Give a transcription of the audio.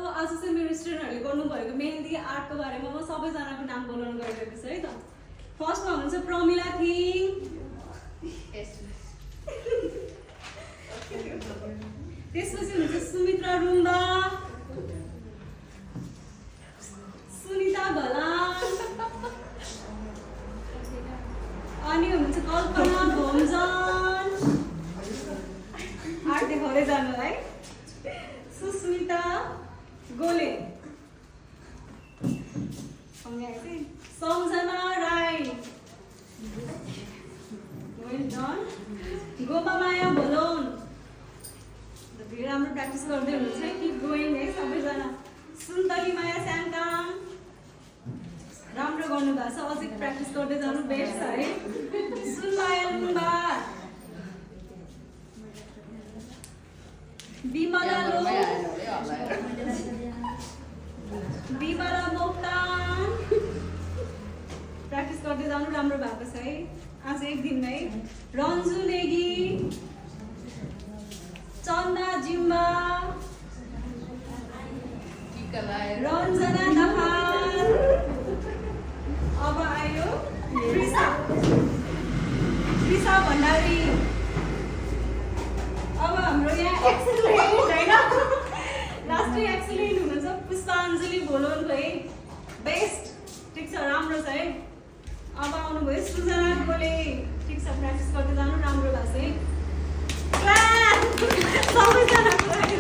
आज चाहिँ मेरो स्टुडेन्टहरूले गर्नुभएको मेहन्दी आर्टको बारेमा म सबैजनाको नाम बोलाउन गइरहेको छु है त। फर्स्टमा हुनुहुन्छ प्रमिला थिङ, त्यसपछि हुनुहुन्छ सुमित्रा रुम्बा, सुनिता भलान, अनि हुनुहुन्छ कल्पना भोमजन, आर्ट देखाउँदै जानु है, सुस्मिता गोले, सम्झना राई, गोपामाया भोलोन। धेरै राम्रो प्र्याक्टिस गर्दै हुनुहुन्छ है, किप गोइङ है सबैजना। सुन्तली माया स्याङकाङ, राम्रो गर्नुभएको छ, अझै प्र्याक्टिस गर्दै जानु बेस्ट छ है। सुनमाया लुम्बा, बिमला लो, बिमला मोक्तान, प्र्याक्टिस गर्दै जानु, राम्रो भएको छ है आज एक दिनमै। रन्जु नेगी, चन्दा जिम्बा, रञ्जना दफाल, अब आयो कृषा भण्डारी। अब हाम्रो यहाँ एक्सिलेन्ट होइन, लास्टै एक्सिलेन्ट हुनुहुन्छ पुष्पाञ्जली भोलोन है, बेस्ट, ठिक छ, राम्रो छ है। अब आउनुभयो सुजना गोले, ठिक छ, प्र्याक्टिस गर्दै जानु, राम्रो भएको छ है। सबैजनाको लागि